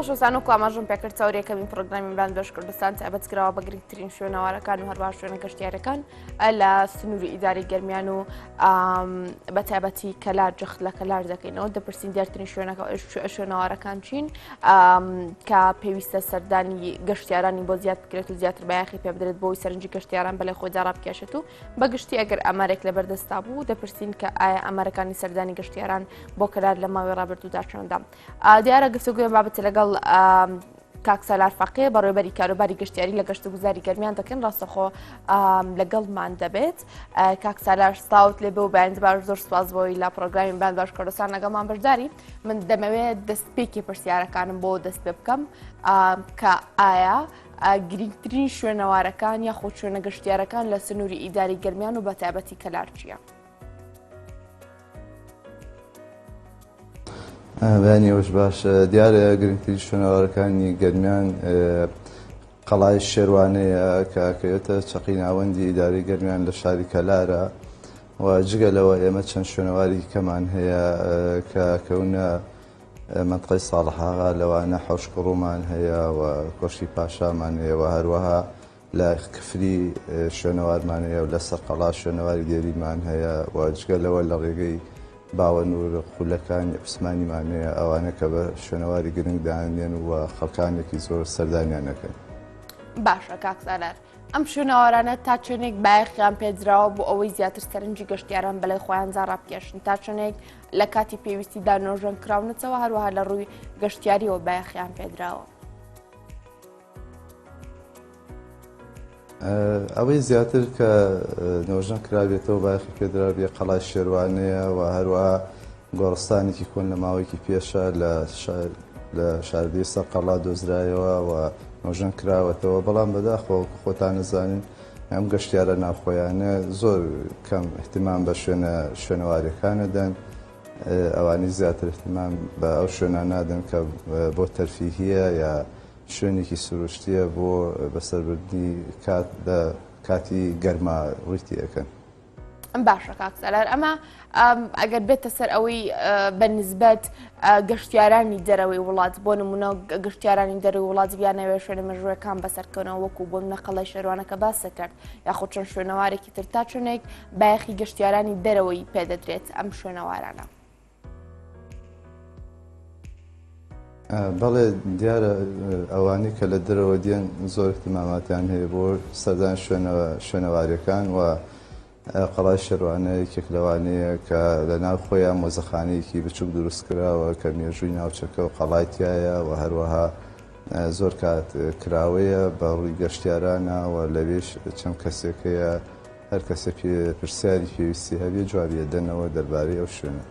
خۆشەویستان وەکو ئاماژەم پێکرد چاوەڕێ یەکەمین پرۆگرامی باند بەش کوردستان تایبەت کراوە بە گرنگترین شوێنەوارەکان و هەروەها شوێنە گەشتیارەکان لە سنووری ئیداری گەرمیان و بە تایبەتی کەلار جەخت لە کەلار دەکەینەوە دەپرسین دیارترین شوێنەکە شوێنەوارەکان چین کە پێویستە سەردانی گەشتیارانی بۆ زیاد بکرێت و زیاتر بایەخی پێ بدرێت بۆی سەرنجی گەشتیاران بەلای خۆیدا ڕابکێشێت و بەگشتی ئەگەر ئامارێک لەبەردەستا بوو دەپرسین کە ئایا ئامارەکانی سەردانی گەشتیاران بۆ کەلار لە ماوەی ڕابردوودا چۆندە دیارە گفتوگۆی بابەتە لەگەڵ کاک سالار فەقێ بەڕێوەبەری کاروباری گەشتیاری لە گەشتوگوزاری گەرمیان دەکەن ڕاستەخۆ لەگەڵمان دەبێت کاک سالار سڵاوت لێ بێ و بەیانت باش زۆر سپاس بۆی لە پرۆگرامی بان باش کوردستان لەگەڵمان بەشداری من دەمەوێت دەستپێکی پرسیارەکانم بۆ دەست پێ بکەم کە ئایا گرنگترین شوێنەوارەکان یاخود شوێنە گەشتیارەکان لە سنووری ئیداری گەرمیان و بەتایبەتی کەلار چییە؟ بەیانی ئەوش باش دیارە گرنگترین شوێنەوارەکانی گەرمیان قەڵای شێروانەیە کە کەوێتە چەقی ناوەندی ئیداری گەرمیان لە شاری کەلارە و جگە لەوە ئێمە چەند شوێنەواری کەمان هەیە کە کەونە مەنتقەی ساڵحاغا لەوانە حەوشکڕومان هەیە و کۆشکی پاشامان هەیە و هەروەها لە کفری شوێنەوارمان هەیە و لە سەرقەڵا شوێنەواری دێرینمان هەیە و جگە لەوە لە ڕێگەی باوەنور خولەکانی عوسمانیمان هەیە ئەوانە کە بە شوێنەواری گرنگ دانێن و خەڵکانێکی زۆر سەردانیان دەکەن. باشە کاک سالار ئەم شوێنەوارانە تا چەندێک بایەخیان پێدراوە بۆ ئەوەی زیاتر سەرنجی گەشتیاران بەلای خۆیاندا ڕابکێشن تا چەندێک لە کاتی پێویستیدا نۆژەن کراونەتەوە هەروەها لە ڕووی گەشتیاریەوە بایەخیان پێدراوە. ئەوەی زیاتر کە نۆژەن کرابێتەوە بایەخی پێدرابێ قەڵای شێروانەیە و هەروەها گۆڕستانێکی کۆن لە ماوەیەکی پێشە لە شاردێی سەرقەڵا دۆزرایەوە و نۆژەن کراوەتەوە بەڵام بەداخەوە خۆتان نەزانین ئەم گەشتیارە ناوخۆیانە زۆر کەم احتمام بە شوێنە شوێنەوارەکانە دەن ئەوانی زیاتر احتمام بە ئەو شوێنە نادەن کە بۆ تەرفیهیە یا شوێنێکی سروشتییە بۆ بەسەربردنی کات لە کاتی گەرما ڕووی تێئەکەن. باشە کاک سالار ئەمە ئەگەر بێتە سەر ئەوەی بە نسبەت گەشتیارانی دەرەوەی وڵات بۆ نمونە گەشتیارانی دەرەوەی وڵات بیانەوێ شوێنە مێژووەکان بەسەرکەونەوە وەکو بۆ منە قەڵای شێروانەکە باسە کرد یاخود چەند شوێنەوارێکی تر تا چۆنێک بایەخی گەشتیارانی دەرەوەی پێدەدرێت ئەم شوێنەوارانە. بەڵێ دیارە ئەوانەی کە لە دەرەوە دێن زۆر اهتماماتیان هەیە بۆ سەردان شوێنەواریەکان و قەڵای شێروانە یەکێک لەوانەیە کە لە ناو خۆیان مۆزەخانەیەکی بچوک دروست کراوە کە مێژووی ناوچەکە و قەڵای تایە و هەروەها زۆر کات کراوەیە بە ڕووی گەشتیارانە و لەوێش چەند کەسێک هەیە هەر کەسێ پرسیاری پێویستی هەبێ جوابی ئەدەنەوە دەربارەی ئەو شوێنە.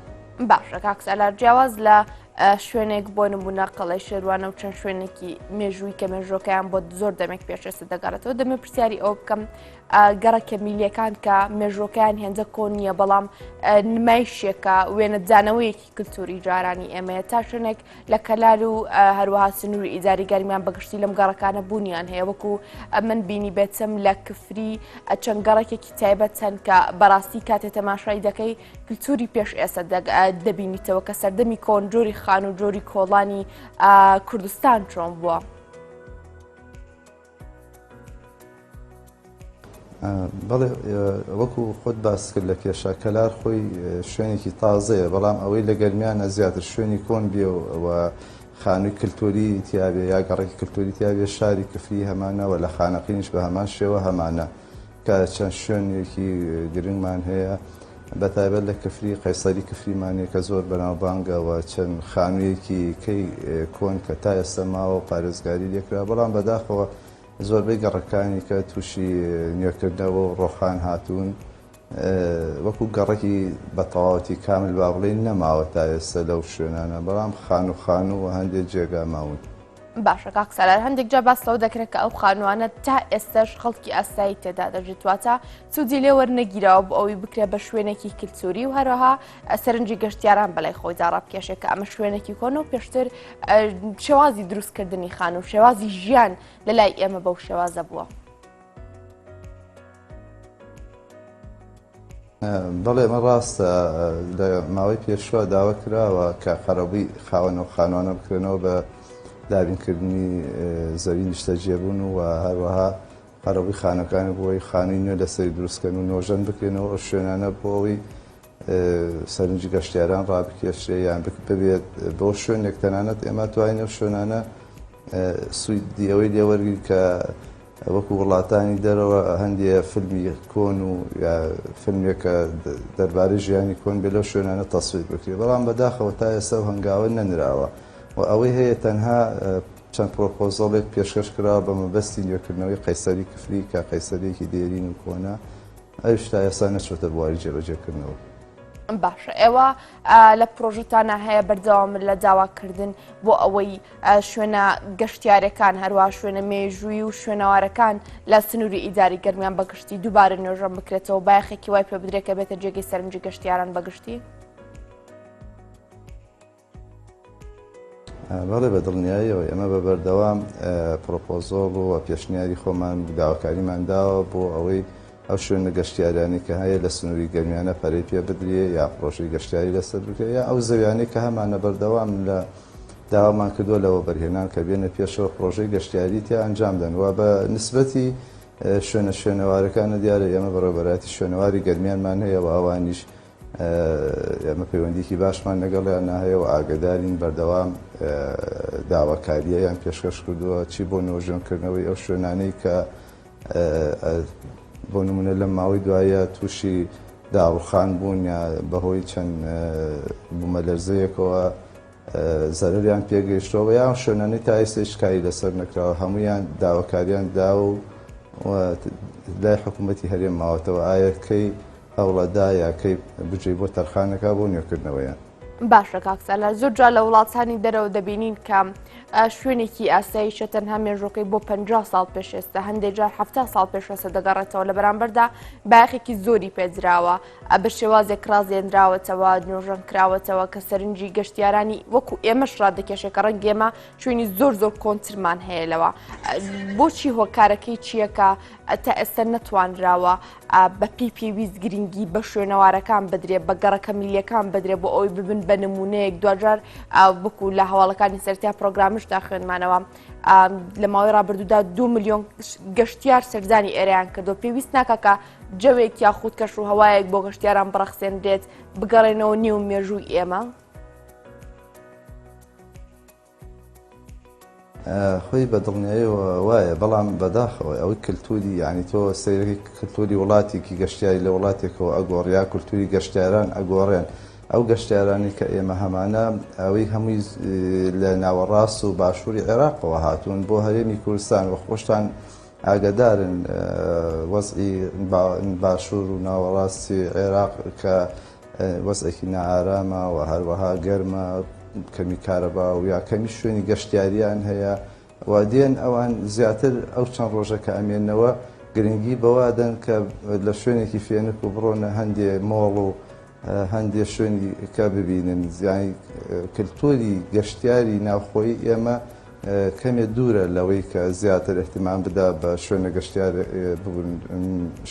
باشە کاک سالار جیاواز لە شوێنێک بۆ نمونە قەڵای شێروانە و چەند شوێنێکی مێژووی کە مێژوەکەیان بۆ زۆر دەمێک پێشێستا دەگەڕێتەوە دەمێ پرسیاری ئەوە بکەم گەڕەکە میلیەکان کە مێژوەکەیان هێندە کۆن نییە بەڵام نمایشێکە وێنەدانەوەیەکی کللتوری جارانی ئێمەیە تا شوێنێک لە کەلار و هەروەها سنووری ئیداری گەرمیان بەگشتی لەم گەڕەکانە بوونیان هەیە وەکو من بینی بێتم لە کفری چەند گەڕەکێکی تایبەت چەند کە بەڕاستی کاتێ تەماشای دەکەی کللتوری پێش ئێستا دەبینیتەوە کە سەردەمی کۆن جۆری خان و جۆری کۆڵانی کوردستان چۆن بووە. بەڵێ وەکو خۆت باس کرد لە پێشا کەلار خۆی شوێنێکی تازەیە بەڵام ئەوەی لە گەرمیانە زیاتر شوێنی کۆن بێ و خانووی کللتوری تیاابێ یا گەڕێکی کللتوری تیاابێ شاری کفری هەمانە و لە خانەقینیش بە هەمان شێوە هەمانە کە چەند شوێنێکی گرنگمان هەیە بە تایبەت لە کفری قەیسەری کفریمانەیە کە زۆر بەناوبانگەوە چەند خانوویەکی کەی کۆن کە تا ئێستا ماوە پارێزگاری لێکرا بەڵام بەداخەوە زۆربەی گەڕەکانی کە تووشی نوێکردنەوە و ڕۆخان هاتوون وەکو گەڕەکی بە تەواوەتی کامل با بڵێین نەماوە تا ئێستا لەو شوێنانە بەڵام خانوو خانوو و هەندێک جێگا ماون. باشە کاک سالار هەندێک جار باس لەوە دەکرێت کە ئەو خانووانە تا ئێستاش خەڵکی ئاسایی تێدا دەژیت واتە سوودی لێ وەرنەگیراوە بۆ ئەوەی بکرێت بە شوێنێکی کلتوری و هەروەها سەرنجی گەشتیاران بەلای خۆیدا ڕابکێشێت کە ئەمە شوێنێکی کۆن و پێشتر شێوازی دروستکردنی خانوو و شێوازی ژیان لە لای ئێمە بەو شێوازە بووە. بەڵێ ئەمە ڕاستە لە ماوەی پێشوە داوا کراوە کە قەرەبووی خاوەن و خانوانە بکرێنەوە بە دابینکردنی زەوی نیشتەجێبوون و هەروەها قەرەبووی خانەکان بۆ ئەوەی خانووی نوێ لەسەری دروستکەن و نۆژەن بکرێنەوە ئەو شوێنانە بۆ ئەوەی سەرنجی گەشتیاران ڕابکێشرێ یان ببێت بۆ شوێنێک تەنانەت ئێمە توانین ئەو شوێنانە سوودی ئەوەی لێوەرگین کە وەکو وڵاتانی دەرەوە هەندێ فیلمی کۆن و یا فیلمێک کە دەربارەی ژیانی کۆن بێ لەو شوێنانە تەسویر بکرێت بەڵام بەداخەوە تا ئێستا و هەنگاوە نەنراوە و ئەوەی هەیە تەنها چەند پرۆپۆزەڵێک پێشکەش کراوە بە مەبەستی نوێکردنەوەی قەیسەری کفری کە قەیسەریەکی دێرین و کۆنە ئەویش تا ئێستا نەچۆتە بواری جێبەجێکردنەوە. باشە ئێوە لە پرۆژەتانە هەیە بەردەوامن لە داواکردن بۆ ئەوەی شوێنە گەشتیارەکان هەروە شوێنە مێژووی و شوێنەوارەکان لە سنووری ئیداری گەرمیان بەگشتی دووبارە نۆژەن بکرێتەوە بایەخێکی وای پێ بدرێت کە بێتە جێگەی سەرنجی گەشتیاران بەگشتی؟ بەڵێ بە دڵنیاییەوە ئێمە بە بەردەوام پرۆپۆزۆڵ و پێشنیاری خۆمان داواکاریمان داوە بۆ ئەوەی ئەو شوێنە گەشتیاریانی کە هەیە لە سنووری گەرمیانە پەرەی پێ بدرێ یا پرۆژەی گەشتیاری لەسەر بکرێ یا ئەو زەویانەی کە هەمانە بەردەوام لە داوامان کردووە لە وەبەرهێنان کە بێنە پێشەوە پرۆژەی گەشتیاری تیا ئەنجام دەن و بە نسبەتی شوێنە شوێنەوارەکانە دیارە ئێمە بەڕێوەبەرایەتی شوێنەواری گەرمیانمان هەیە و ئەوانیش ئێمە پەیوەندیکی باشمان لەگەڵیانە هەیە و ئاگدارین بەردەوام داواکارییان پێشکەش کردووە چی بۆ نۆژەنکردنەوەی ئەو شوێنانەی کە بۆ نمونە لەم ماوەی دوایە تووشی داڕوخان بوون یا بەهۆی چەند بوومەلەرزەیەکەوە زەرەریان پێگەیشتەوە یان شوێنانەی تا ئێستا کاری لەسەر نەکراوە هەمویان داواکاریان دا و لای حکوومەتی هەرێم ماوەتەوە ئایا کەی هەوڵەدا یا کەی بجێ بۆ تەرخانەکە بۆ نوێکردنەوەیان. باشە کاک سالار زۆر جار لە وڵاتانی دەرەوە دەبینین کە شوێنێکی ئاساییشە تەنها مێژوەکەی بۆ 50 ساڵ پێش ئێستا هەندێک جار 70 ساڵ پێش ئێستا دەگەڕێتەوە لە بەرامبەردا بایەخێکی زۆری پێدراوە بە شێوازێک ڕازێنراوەتەوە نۆژەن کراوەتەوە کە سەرنجی گەشتیارانی وەکو ئێمەش ڕادەکێشێ کە ڕەنگ ئێمە شوێنی زۆر زۆر کۆنترمان هەیە لەوە بۆچی هۆکارەکەی چییە کە تا ئێستا نەتوانراوە بە پێی پێویست گرنگی بە شوێنەوارەکان بدرێ بە گەڕەکە میلیەکان بدرێ بۆ ئەوەی ببن بە نمونەیەک دواجار وەکو لە هەواڵەکانی سەرتیا پرۆگرامشدا خوێنمانەوە لە ماوەی ڕابردوودا دو میلیۆن گەشتیار سەردانی ئێرەیان کردو پێویست ناکە کە جەوێک یاخود کەش و هەوایەک بۆ گەشتیاران بڕەخسێنرێت بگەڕێنەوە نێو مێژووی ئێمە. خۆی بە دڵنیایەوە وایە بەڵام بەداخەوە ئەوەی کللتوری یعنی تۆ سەیرەکەی کللتوری وڵاتێکی گەشتیاری لە وڵاتێکەوە ئەگۆڕ یا کللتوری گەشتیاران ئەگۆڕێن ئەو گەشتیارانی کە ئێمە هەمانە ئەوەی هەمووی لە ناوەڕاست و باشووری عێراقەوە هاتوون بۆ هەرێمی کوردستان و خۆشتان ئاگدارن وەزعی باشوور و ناوەڕاستی عێراق کە وەزعێکی نائارامە و هەروەها گەرمە، کەمی کارەبا و یا کەمی شوێنی گەشتیاریان هەیە و دێن ئەوان زیاتر ئەو چەند ڕۆژە کە ئەمێنەوە گرنگی بەوە دەن کە لە شوێنێکی فێنک و بڕۆنە هەندێ مۆڵ و هەندێ شوێنی کە ببینن زیانی کللتوری گەشتیاری ناوخۆی ئێمە کەمێ دوورە لەوەی کە زیاتر احتیمان بدا بە شوێنە گەشتیار ببن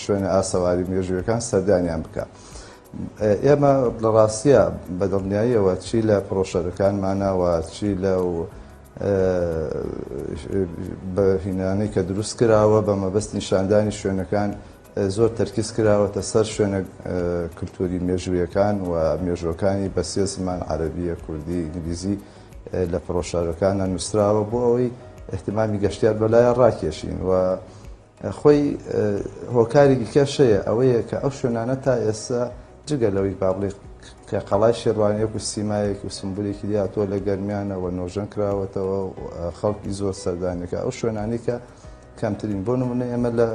شوێنە ئاسەواری مێژوویەکان سەردانیان بکە. ئێمە لە ڕاستیە بە دڵنیاییەوە چی لە پرۆشەرەکانمانە و چی لە بەهینانەی کە دروست کراوە بە مەبەست نیشاندانی شوێنەکان زۆر تەرکیز کراوەتە سەر شوێنە کللتوری مێژوویەکان و مێژوەکانی بە سێ زمان عەربیە کوردی ئینگلیزی لە پرۆشارەکانە نووسراوە بۆ ئەوەی احتمامی گەشتیار بەلایە ڕاکێشین و خۆی هۆکارێکی کەش هەیە ئەوەیە کە ئەو شوێنانە تا ئێستا جگە لەوەی با بڵێ کە قەڵای شێروانی وەکو سیمایەک و سمبولێکی لێهاتووە لە گەرمیانەوە نۆژەن کراوەتەوە و خەڵکی زۆر سەردانەکە ئەو شوێنانی کە کەمترین بۆ نمونە ئێمە لە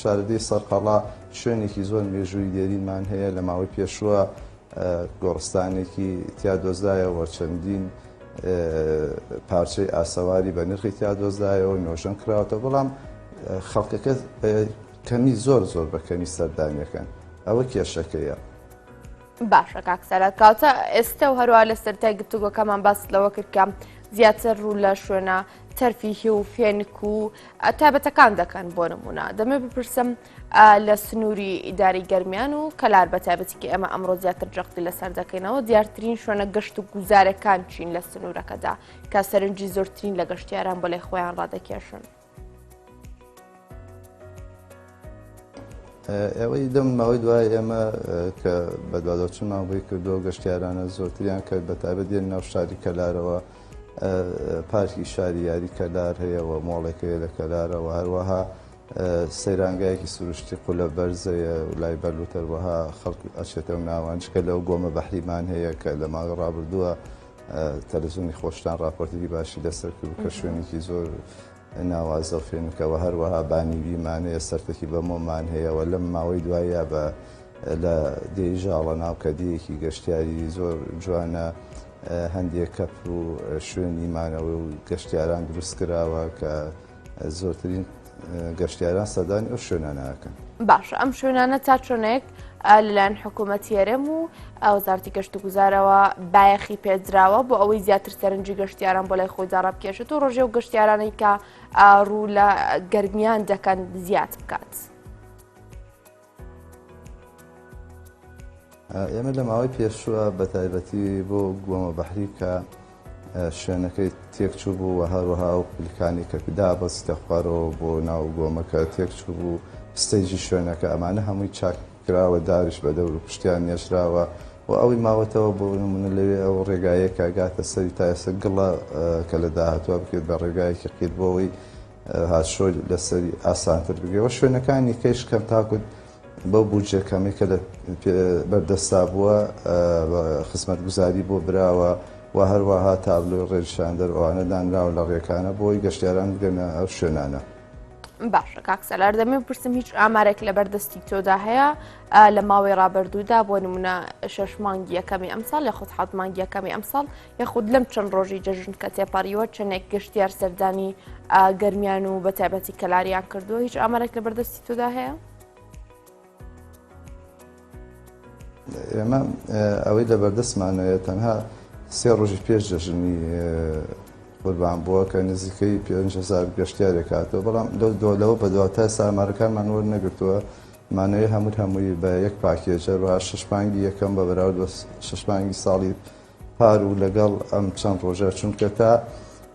شارەدێی سەرقەڵا شوێنێکی زۆر مێژووی دێرینمان هەیە لە ماوەی پێشووە گۆڕستانێکی تیا دۆزایەوە چەندین پارچەی ئاسەواری بە نرخی تیا دۆزایەوە نۆژەن کراوەتەوە بەڵام خەڵکەکە کەمی زۆر زۆر بە کەمی سەردانیەکەن ئەوە کێشەکەیە. باشە کاک سالار کاوتە ئێستا و هەروە لە سەرای گفتوگۆکەمان باس لەوە کرد کە زیاتر ڕوو لە شوێنە تەرفیهی و فێنک و تایبەتەکان دەکەن بۆ نمونە دەمێ بپرسم لە سنووری ئیداری گەرمیان و کەلار بە تایبەتی کە ئێمە ئەمڕۆ زیاتر جەختی لەسەر دەکەینەوە دیارترین شوێنە گەشت و گوزارەکان چین لە سنوورەکەدا کە سەرنجی زۆرترین لە گەشتیاران بۆ لای خۆیان ڕادەکێشن. ئەوەی دەم ماوەی دوای ئێمە کە بەدواداچوونمان بۆی کردووە گەشتیارانە زۆرتریان کە بەتایبەت دێن ناو شاری کەلارەوە پارکی شاری یاری کەلار هەیە و مۆڵێک هەیە لە کەلارەوە هەروەها سەیرانگایەکی سروشتی قولە بەرزەیە و لای بەرلوت هەروەها خەڵک ئەچێتەوە ناوان جگە لەو گۆمە بەحریمان هەیە کە لە ماوەی ڕابردووە تەلەزیۆنی خۆشتان راپۆرتێکی باشی لەسەر کرد کە شوێنێکی زۆر ناوازە و فێنکە و هەروەها بانیویمان هەیە سەرتەکی بەمۆمان هەیە و لەم ماوەی دوایە بە لە دێی ژاڵە ناو کە دێیەکی گەشتیاری زۆر جوانە هەندێک کەپ و شوێنی مانەوە و گەشتیاران دروست کراوە کە زۆرترین گەشتیاران سەردانی ئەو شوێنانە ئەکەن. باشە ئەم شوێنانە تا چۆنێک لەلایەن حکوومەتی هەرێم و وەزارەتی گەشتوگوزارەوە بایەخی پێدراوە بۆ ئەوەی زیاتر سەرنجی گەشتیاران بۆ لای خۆیدا ڕابکێشێت و ڕۆژێ و گەشتیارانەی کە ڕوو لە گەرمیان دەکەن زیاد بکات. ئێمە لە ماوەی پێشووە بە تایبەتی بۆ گۆمە بەحری کە شوێنەکەی تێکچوو بوو و هەروەها ئەو پلکانی کە دابەزیتە خوارەوە بۆ ناو گۆمەکە تێکچوو بوو stage ی شوێنەکە ئەمانە هەمووی چاک کراوە داریش بە دەور و پشتیان نێژراوە و ئەوی ماوەتەوە بۆ نمونە لەوێ ئەو ڕێگایە کە گاتە سەری تا ئێستا گڵە کە لە داهاتوە بکرێت بە ڕێگایەکی قیر بۆ ئەوەی هاتشۆی لەسەری ئاسانتر بگەوە شوێنەکانی کەیش کەم تاکوت بەو بودجە کەمەی کە لە بەردەستا بووە خزمەتگوزاری بۆ براوە و هەروەها تابلۆی ڕێنیشاندەر ئەوانە دانراوە لە ڕێکانە بۆی گەشتیاران بگەنە ئەو شوێنانە. باشە کاک سالار دەمێ بپرسم هیچ ئامارێک لە بەردەستی تۆدا هەیە لە ماوەی ڕابردوودا بۆ نمونە شەش مانگی یەکەمی ئەمساڵ یاخود حەوت مانگی یەکەمی ئەمساڵ یاخود لەم چەند ڕۆژی جەژن کە تێپەڕیوە چەندێک گەشتیار سەردانی گەرمیان و بە تایبەتی کەلاریان کردووە هیچ ئامارێک لە بەردەستی تۆدا هەیە؟ ئێمە ئەوەی لە بەردەستمانەیە تەنها سێ ڕۆژی پێش جەژنی قوربان بووە کە نزیکەی 5هزار گەشتیارێک هاتەوە بەڵام لەو دۆ لەوە بەدوا تا ئامارەکانمان وەرنەگرتووە مانەوەی هەموو هەمووی بە یەک package ە هەروەها شەش مانگی یەکەم بە بەراورد بە شەش مانگی ساڵی پار و لەگەڵ ئەم چەند ڕۆژە چونکە تا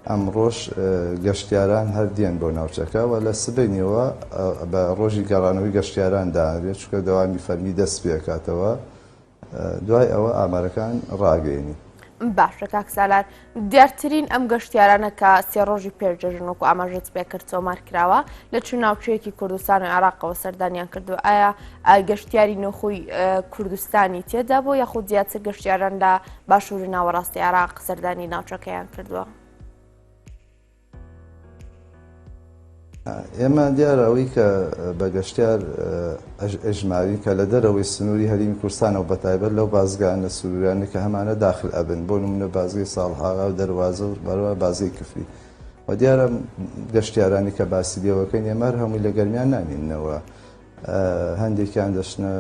ئەمڕۆش گەشتیاران هەر دێن بۆ ناوچەکە و لە سبەینێوە بە ڕۆژی گەڕانەوەی گەشتیاران دانرێت چونکە دەوامی فەرمی دەست پێکاتەوە دوای ئەوە ئامارەکان ڕاگەینی. باشە کاک سالار دیارترین ئەم گەشتیارانە کە سێ ڕۆژی پێش جەژن وەکو ئاماژەت پێکرد تۆمار کراوە لە چ ناوچەیەکی کوردستان و عێراقەوە سەردانیان کردو ئایا گەشتیاری نۆخۆی کوردستانی تێدا بۆ یاخود زیاتر گەشتیاران لە باشووری ناوەڕاستی عێراق سەردانی ناوچەکەیان کردووە؟ ئێمە دیارە ئەوەی کە بە گەشتیار ئەژماری کە لە دەرەوەی سنووری هەرێمی کوردستانەوە بەتایبەت لەو بازگانە سنوورانە کە هەمانە داخل ئەبن بۆ نمونە بازگەی ساڵحاغا و دەروازە و بەروە بازگەی کفری و دیارە گەشتیارانی کە باسی لێوەکەین ئێمە هەر هەمووی لە گەرمیان نامێننەوە هەندێکیان دەچنە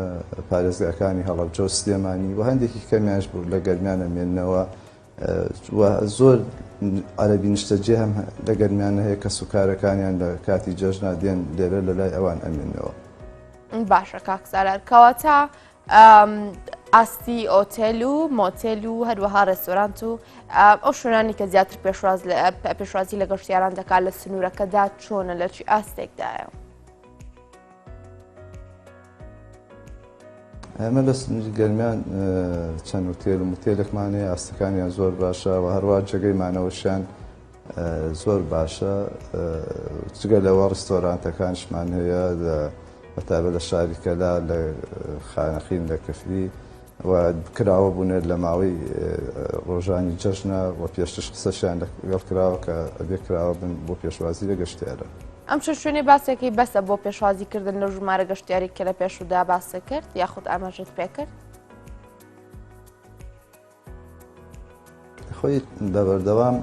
پارێزگاکانی هەڵەبجە و سلێمانی و هەندێکی کەمیانش بوو لە گەرمیان ئەمێننەوە و زۆر عەرەبی نیشتەجێ هەم لە گەرمیان هەیە کەس و کارەکانیان لە کاتی جەژنا دێن لێرە لە لای ئەوان ئەمێنەوە. باشە کاک سالار کەواتە ئاستی ئۆتێل و مۆتێل و هەروەها ڕێستۆرانت و ئەو شوێنانی کە زیاتر پێشواز پێشوازی لە گەشتیاران دەکات لە سنوورەکەدا چۆنە لە چی ئاستێکدایە؟ ئێمە لە سنووری گەرمیان چەند ئوتێل و موتێلێکمان هەیە ئاستەکانیان زۆر باشە و هەروە جێگەی مانەوەشیان زۆر باشە جگە لەوە ڕیستۆرانتەکانشمان هەیە بەتایبەت لە شاری کەلا لە خانەقین لە کفری و کراوە بوونە لە ماوەی ڕۆژانی جەژنە و پێشترش قسەشیان لەگەڵ کراوە کە ئەبێ کراوە بن بۆ پێشوازی لە گەشتیاران. ئەم چەند شوێنەی باسەکەی بەسە بۆ پێشوازی کردن لەو ژمارە گەشتیاری کە لە پێشوودا باست کرد یاخود ئاماژەت پێکرد؟ خۆی بە بەردەوام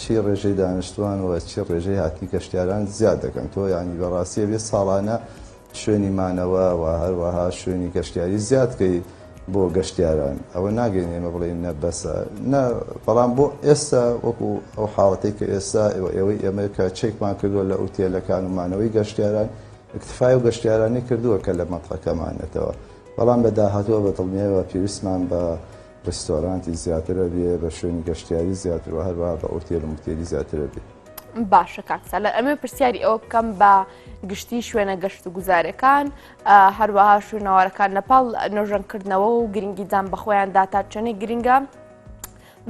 چی ڕێژەی دانیشتوان و چی ڕێژەی هاتنی گەشتیاران زیاد دەکەن تۆ یانی بەڕاستی ئەبێ ساڵانە شوێنی مانەوە و هەروەها شوێنی گەشتیاری زیاد کەی. بۆ گەشتیاران ئەوە ناگەین ئێمە بڵێین نە بەسە نە بەڵام بۆ ئێستا وەکو ئەو حاڵەتەی کە ئێستا ئێوە ئێوەی ئێمە کە چێکمان کردووە لە ئوتێلەکان و مانەوەی گەشتیاران اکتفای و گەشتیارانی کردووە کە لە مەنتقەکەمانێتەوە بەڵام لە داهاتووە بە دڵنیایەوە پێویستمان بە ڕیستۆرانتی زیاترە بێ بە شوێنی گەشتیاری زیاتر و هەروەها بە ئوتێل و موتێلی زیاترە بێ. باشە کاک سالار ئەمێ پرسیاری ئەوە بکەم بە گشتی شوێنە گەشت و گوزارەکان هەروەها شوێنەوارەکان لە پاڵ نۆژەنکردنەوە و گرنگیدان بە خۆیان داتا چەندێک گرنگە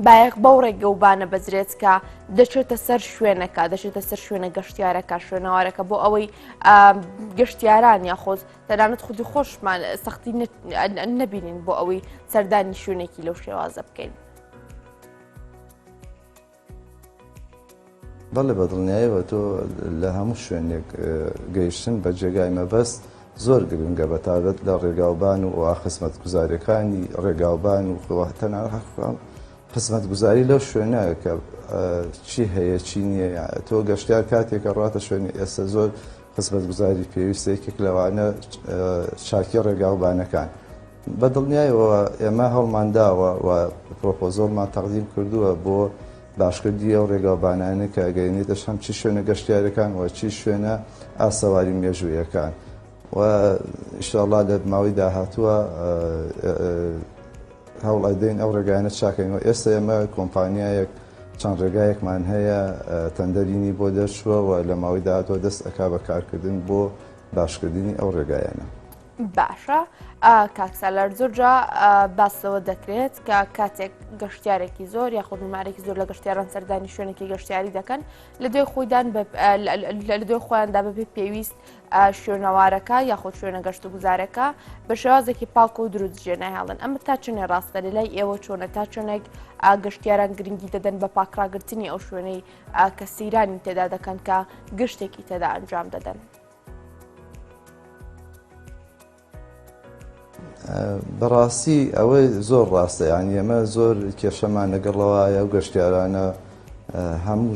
بایەخ بەو ڕێگە و بانە بەزرێت کە دەچێتە سەر شوێنەکە دەچێتە سەر شوێنە گەشتیارەکە شوێنەوارەکە بۆ ئەوەی گەشتیاران یاخۆز تەنانەت خودی خۆشمان سەختی نەبینین بۆ ئەوەی سەردانی شوێنێکی لەو شێوازە بکەین. بەڵێ بە دڵنیایەوە تۆ لە هەموو شوێنێک گەیشتن بە جێگای مەبەست زۆر گرنگە بە تایبەت لە ڕێگاوبان و خزمەتگوزاریەکانی ڕێگاوبان و تەنانەت خزمەتگوزاری لەو شوێنە کە چی هەیە چی نییە تۆ گەشتیار کاتێکە ڕاتە شوێنی ئێستا زۆر خزمەتگوزاری پێویستە یەکێک لەوانە چاکی ڕێگاوبانەکان بە دڵنیایەوە ئێمە هەوڵمان داوە و پرۆپۆزۆڵمان تەقدیم کردووە بۆ باشکردنی ئەو ڕێگاوبانانە کە ئەگەیەنێتە هەم چی شوێنە گەشتیارەکان و چی شوێنە ئاسەواری مێژوویەکان و ئیشاڵا لە ماوەی داهاتووە هەوڵ ئەدەین ئەو ڕێگایانە چاکەین و ئێستا ئێمە کۆمپانیایەک چەند ڕێگایەکمان هەیە تەندەرینی بۆ دەرچووە و لە ماوەی داهاتووە دەست ئەکا بە کارکردن بۆ باشکردنی ئەو ڕێگایانە. باشە کاک سالار زۆر جا باس لەوە دەکرێت کە کاتێک گەشتیارێکی زۆر یاخود ژمارێکی زۆر لە گەشتیاران سەردانی شوێنێکی گەشتیاری دەکەن لە دوای خۆیدان لە دوای خۆیاندا بەبێ پێویست شوێنەوارەکە یاخود شوێنە گەشت و گوزارەکە بە شێوازێکی پاک و دروست جێ ناهێڵن ئەمە تا چنێ ڕاستە لە لای ئێوە چۆنە تا چۆنێک گەشتیاران گرنگی دەدەن بە پاکڕاگرتنی ئەو شوێنەی کە سەیرانی تێدا دەکەن کە گشتێکی تێدا ئەنجام دەدەن. بەڕاستی ئەوە زۆر ڕاستە یان ئێمە زۆر کێشەمان لەگەڵەوەیە و گەشتیارانە هەموو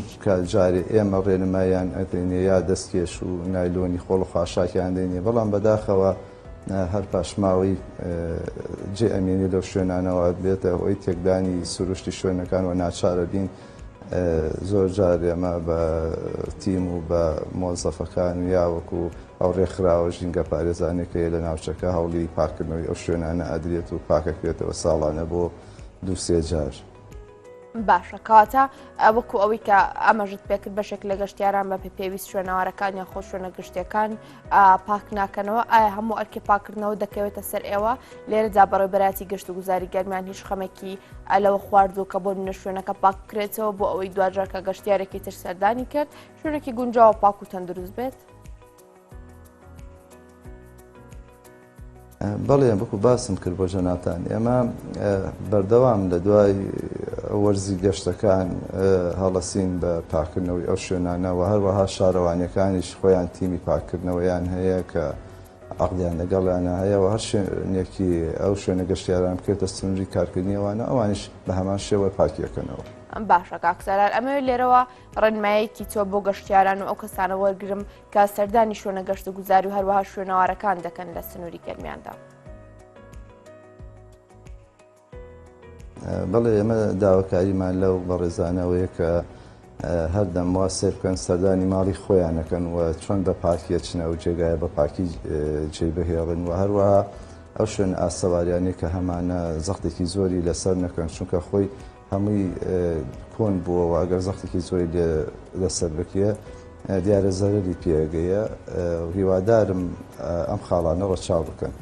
جارێ ئێمە ڕێنمایان ئەدەینێ یا دەستکێش و نایلۆنی خۆڵ و خاشاکیان دێنێ بەڵام بەداخەوە هەر پاشماوەی جێ ئەمێنێ لەو شوێنانەوە بێتە هۆی تێکدانی سروشتی شوێنەکان و ناچارە بین زۆر جار ئێمە بە تیم و بە مۆزەفەکان و یاوەکو ئەو ڕێکخراوە ژینگە پارێزانێک هەیە لە ناوچەکە هەوڵی پاکردنەوەی ئەو شوێنانە ئەدرێت و پاکەکرێتەوە ساڵانە بۆ دووسێ جار. باشە کەواتە وەکو ئەوەی کە ئاماژت پێکرد بەشێک لە گەشتیاران بە پێویست شوێنەوارەکان یان خۆ شوێنە گشتیەکان پاک ناکەنەوە ئایا هەموو ئەرکی پاکردنەوە دەکەوێتە سەر ئێوە لێرەدا بەڕێوبەراتی گەشت و گوزاری گەرمیان هیچ خەمێکی لەوە خواردوو کە بۆ منە شوێنەکە پاک بکرێتەوە بۆ ئەوەی دواجار کە گەشتیارێکی تر سەردانی کرد شوێنێکی گونجاوە پاک و تەندروست بێت. بەڵێ وەکو باسم کرد بۆ جەنابتان ئێمە بەردەوام لە دوای وەرزی گەشتەکان هەڵەسین بە پاکردنەوەی ئەو شوێنانە و هەروەها شارەوانیەکانیش خۆیان تیمی پاکردنەوەیان هەیە کە عقدیان لەگەڵیانە هەیە و هەر شوێنێکی ئەو شوێنە گەشتیاران بکرێتە سنووری کارکردنی ئەوانە ئەوانیش بە هەمان شێوە پاکیەکەنەوە. باشە کاک سالار ئەمەوێت لێرەوە ڕێنمایەکی تۆ بۆ گەشتیاران و ئەو کەسانە وەرگرم کە سەردانی شوێنە گەشت و گوزاری و هەروەها شوێنەوارەکان دەکەن لە سنووری گەرمیاندا. بەڵێ ئێمە داواکاریمان لەو بەڕێزانەوەیە کە هەردەم وا سێر بکەن سەردانی ماڵی خۆیان نەکەن و چۆن بە پاکی ئەچنە ئەو جێگایە بە پاکی جێی بهێڵن و هەروەها ئەو شوێن ئاسەواریانەی کە هەمانە زەختێکی زۆری لەسەر نەکەن چونکە خۆی هەمووی کۆن بووە و ئەگەر زەختێکی زۆری لێ لەسەر بکرێ دیارە زەرەری پێگەیە هیوادارم ئەم خاڵانە ڕەچاو بکەن.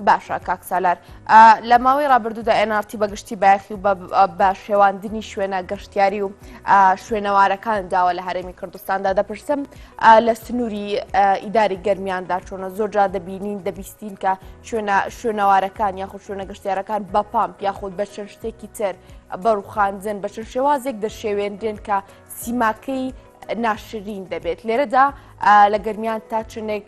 باشە کاک سالار لە ماوەی ڕابردوودا NRT بە گشتی بایەخی و بە شێواندنی شوێنە گەشتیاری و شوێنەوارەکان داوە لە هەرێمی کوردستاندا دەپرسم لە سنووری ئیداری گەرمیاندا چۆنە زۆر جا دەبینین دەبیستین کە شوێنە شوێنەوارەکان یاخود شوێنە گەشتیارەکان بە پامپ یاخود بە چەند شتێکی تر بە ڕوخاندن بە چەند شێوازێک دەشێوێنرێن کە سیماکەی ناشرین دەبێت لێرەدا لە گەرمیان تا چنێک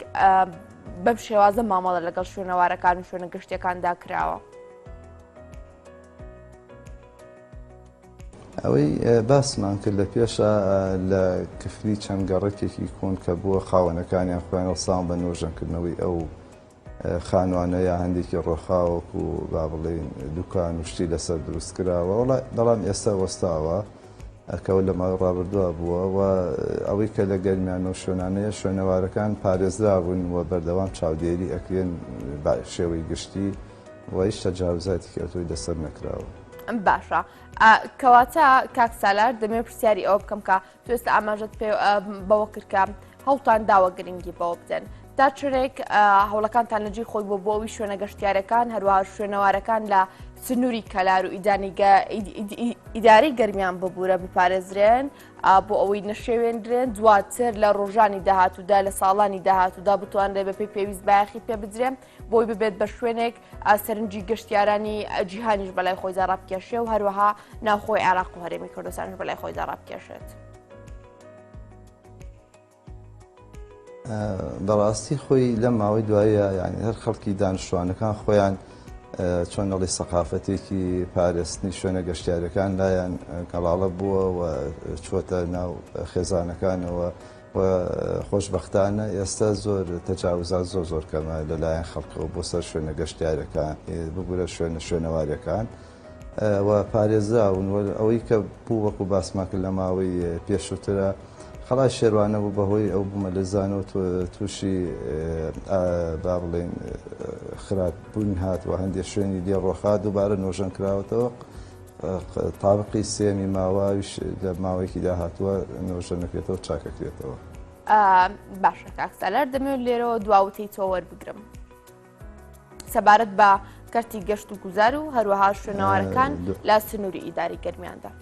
بەم شێوازە مامەڵە لەگەڵ شوێنەوارەکان و شوێنە گشتیەکاندا کراوە. ئەوەی باسمان کرد لە پێشە لە کفری چەند گەڕەکێکی کۆن کە بووە خاوەنەکانیان خۆیان هەڵساون بە نۆژەنکردنەوەی ئەو خانوانە یا هەندێکی ڕۆخاوەک و با بڵێین دوکان و شتی لەسەر دروست کراوە بەڵام ئێستا وەستاوە ئەکەوە لە ماوەی ڕابردووە بووە و ئەوەی کە لە گەرمیان و شوێنانەیە شوێنەوارەکان پارێزرابوون و بەردەوام چاودێری ئەکرێن بە شێوەی گشتی و هیچ تەجاوزاتێکی ئەوتۆی لەسەر نەکراوە. باشە کەواتە کاک سالار دەمێ پرسیاری ئەوە بکەم کە تۆ ئێستا ئاماژەت پێ بەوە کرد کە هەوڵتان داوە گرنگی بەوە بدەن تا چرێک هەوڵەکانتان لەجی خۆی بۆ بۆ ئەوی شوێنە گەشتیارەکان هەروەها شوێنەوارەکان لە سنووری کەلار و ئیدارەی گەرمیان ببوورە بپارێزرێن بۆ ئەوەی نەشێوێندرێن دواتر لە ڕۆژانی داهاتوودا لە ساڵانی داهاتوودا بتوانرێت بەپێی پێویست بایەخی پێ بدرێن بۆی ببێت بە شوێنێک سەرنجی گەشتیارانی جیهانیش بەلای خۆیدا ڕابکێشێ و هەروەها ناوخۆی عێراق و هەرێمی کوردستانش بەلای خۆیدا ڕابکێشێت. بەڕاستی خۆی لەم ماوەی دوایە یعنی هەر خەڵکی دانیشتوانەکان خۆیان چۆن دەڵی سەقافەتێکی پارێستنی شوێنە گەشتیارەکان لایەن گەڵاڵە بووە و چوەتە ناو خێزانەکانەوە و خۆشبەختانە ئێستا زۆر تەجاوزات زۆر زۆر کەمە لەلایەن خەڵکەوە بۆ سەر شوێنە گەشتیارەکان ببورە شوێنە شوێنەوارەکان و پارێزراون و ئەوەی کە بوو وەکو باسمان کرد لە ماوەی پێشووترە قەڵای شێروانە بوو بەهۆی ئەو بوومەلەرزانەوە تووشی با بڵێین خراپ بوون هات و هەندێک شوێنی لێ ڕۆخا دووبارە نۆژەن کراوەتەوە تابقی سێمی ماوە ئەویش لە ماوەیەکی داهاتووە نۆژەنەکرێتەوە چاکەکرێتەوە. باشە کاک سالار دەمەوێت لێرەوە دواوتەی تۆ وەربگرم سەبارەت بە کەرتی گەشت و گوزار و هەروەها شوێنەوارەکان لە سنووری ئیداری گەرمیاندا.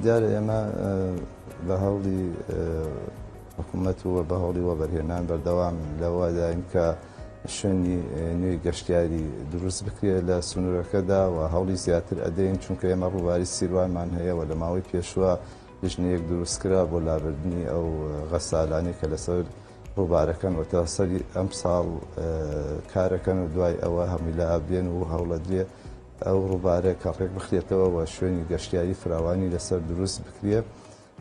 دیارە ئێمە بە هەوڵی حکوومەت و بە هەوڵی وەبەرهێنان بەردەوام لەوەداین کە شوێنی نوێی گەشتیاری دروست بکرێت لە سنوورەکەدا و هەوڵی زیاتر ئەدەین چونکە ئێمە ڕووباری سیروانمان هەیە و لە ماوەی پێشوە لیژنەیەک دروست کرا بۆ لابردنی ئەو غەسالانەی کە لەسەر ڕووبارەکەن و تا سەری ئەم ساڵ کارەکەن و دوای ئەوە هەمووی لە ئابێن و هەوڵەدرێ ئەو ڕووبارە کە ڕێک بخرێتەوە و شوێنی گەشتیاری فراوانی لەسەر دروست بکرێ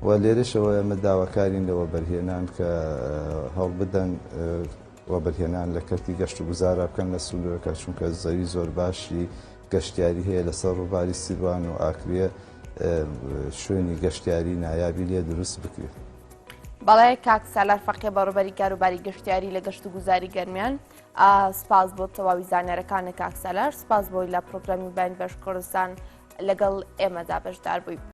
و لێرەشەوە ئێمە داواکارین لە وەبەرهێنان کە هەوڵ بدەن وەبەرهێنان لە کەرتی گەشت و گوزارا بکەن لە سنوورەکە چونکە زەوی زۆر باشی گەشتیاری هەیە لەسەر ڕووباری سیروان و ئاکرێ شوێنی گەشتیاری نایابی لێ دروست بکرێت. بەڵێ کاک سالار فەقێ بەڕێوەبەری کاروباری گەشتیاری لە گەشت و گوزاری گەرمیان سپاس بۆ تەواوی زانیارەکانە کاک سالار سپاس بۆی لە پرۆگرامی باین بەش کوردستان لەگەڵ ئێمەدا بەشدار بووی.